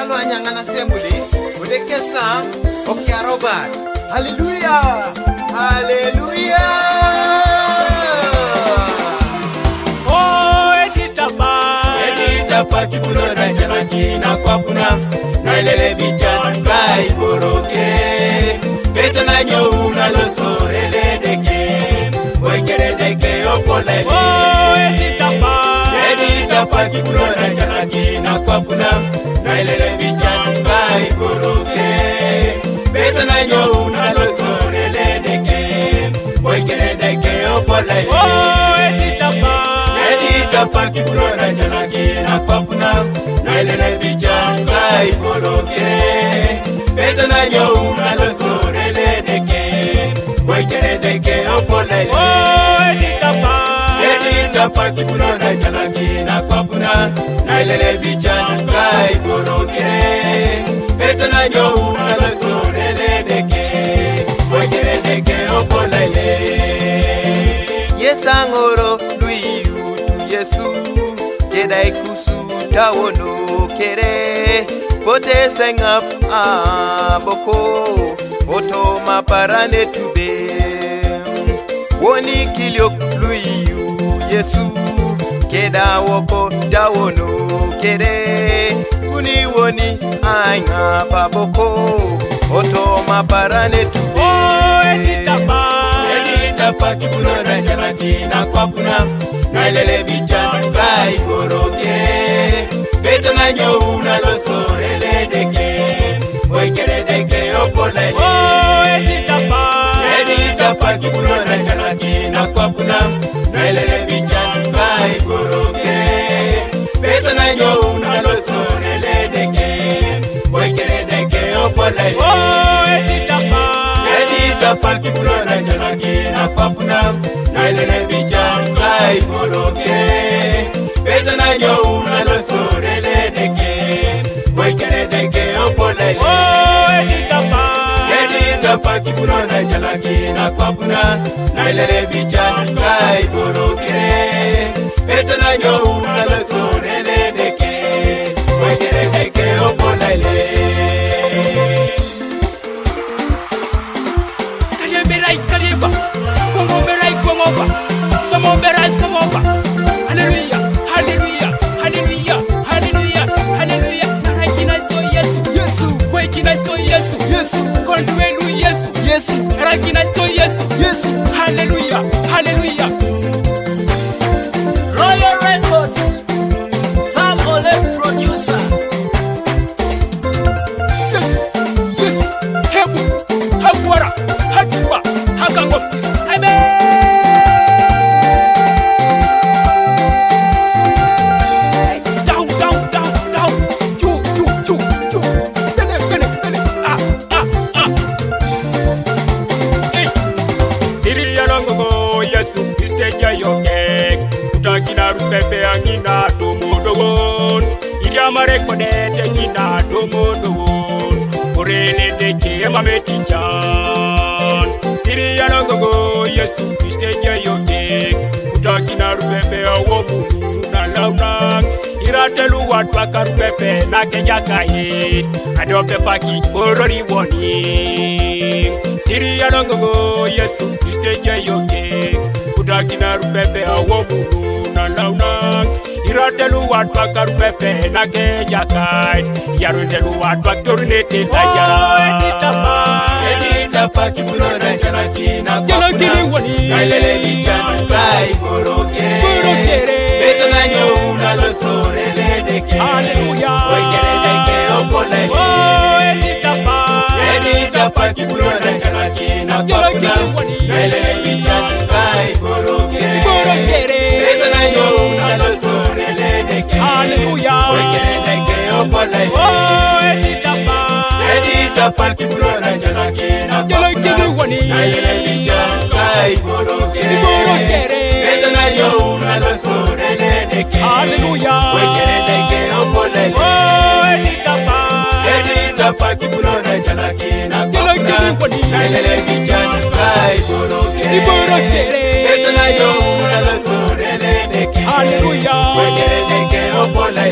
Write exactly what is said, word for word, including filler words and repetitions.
Anyang'ana Assembly, Odekesa, Okia Robert. Hallelujah! Hallelujah! Oh, Editapa. Editapa kibulo na jalaki na kwapuna. Na ilele bicha kai boroke. Beta na nyou na loso reledeke. Boy keredeke opole. Oh, Editapa. Editapa kibulo na jalaki na kwapuna. Na ilele bicha kai boroke. Beta na nyou na loso reledeke. Boy keredeke opole. Oh, Editapa. Editapa kibulo na jalaki na kwapuna. Na ilele bicha kai boroke. Beta na nyou na loso reledeke. Boy keredeke opole. Oh, Editapa. Editapa kibulo na jalaki na kwapuna. Na ilele bicha kai boroke. Beta na nyou na loso reledeke. Boy keredeke opole. Yesangoro luiu tu Yesu. Kedai kusu tawono kere. Pote sengap aboko. Oto maparane tube. Woni kiliok luiu Yesu. Keda woko dawono kere. Uni woni ainga baboko. Oto maparane tube. Oh, Editapa. Editapa kibulo na jalaki na kwapuna. Na ilele bicha kai boroke. Beta na nyou na loso reledeke. Boy keredeke opole. Oh, Editapa. Editapa kibulo na jalaki na kwapuna. Na ilele bicha kai boroke. Beta na nyou na loso reledeke. Boy keredeke opole. Oh, Editapa. Editapa kibulo na jalaki na kwapuna. Na ilele bicha kai boroke. Beta na nyou na loso reledeke. Boy keredeke opole. Oh, Editapa. Editapa kibulo na jalaki na kwapuna. Na ilele bicha kai boroke. Beta na nyou na loso reledeke. Boy keredeke opole. Kaliberai kaliba. Kongo berai kongoba. Somo berai somoba. Hallelujah. Hallelujah. Hallelujah. Hallelujah. Hallelujah. Narakina so Yesu. Yesu. Kwekina so Yesu. Yesu. Kondwelu Yesu. Yesu. Narakina so Yesu. Yesu. Hallelujah. Hallelujah. Royal Records. Sam Ole producer. Yes, yes. Hebu, hagwara, hakiba, hakango. Amen. Down, down, down, down. Chu, chu, chu, chu. Pele, pele, pele. Ah, ah, ah. Hey. Siri ya longo go, Yesu Kriste ya yoke. Utakina rupepe angina tumudowon. Iri amare kodete ngina tumudowon. Orele deke emameti chan. Siri ya longo go, Yesu Kriste ya yoke. Utakina rupepe awomu na launang. Iratelu watwa karupepe na kenyakaye. Adope paki orori woni. Siri alongogo Yesu Kriste je yoke. Kutakina rupepe awomu na launa. Iratelu watwa karupepe na kenyakaye. Yarutelu watwa tornete la yara. Oh, Editapa. Editapa kibulo na jalaki na kwapuna. Jalaki ni woni. Kailele bicha kai boroke. Borokere. Beta na nyou na loso reledeke. Hallelujah. Boy keredeke opole. Oh, Editapa. Editapa kibulo na jalaki na kwapuna. Jalaki ni woni. Kailele bicha kai boroke. Borokere. Beta na nyou na loso reledeke. Hallelujah. Boy keredeke opole. Oh, Editapa. Editapa kibulo na jalaki na kwapuna. Jalaki ni woni. Kailele bicha kai boroke. Borokere. Beta na nyou na loso reledeke. Hallelujah. Boy keredeke opole. Oh, Editapa. Editapa kibulo na jalaki na kwapuna. Jalaki ni woni. Kailele bicha kai boroke. Borokere. Beta na nyou na loso reledeke. Hallelujah. Boy keredeke opole.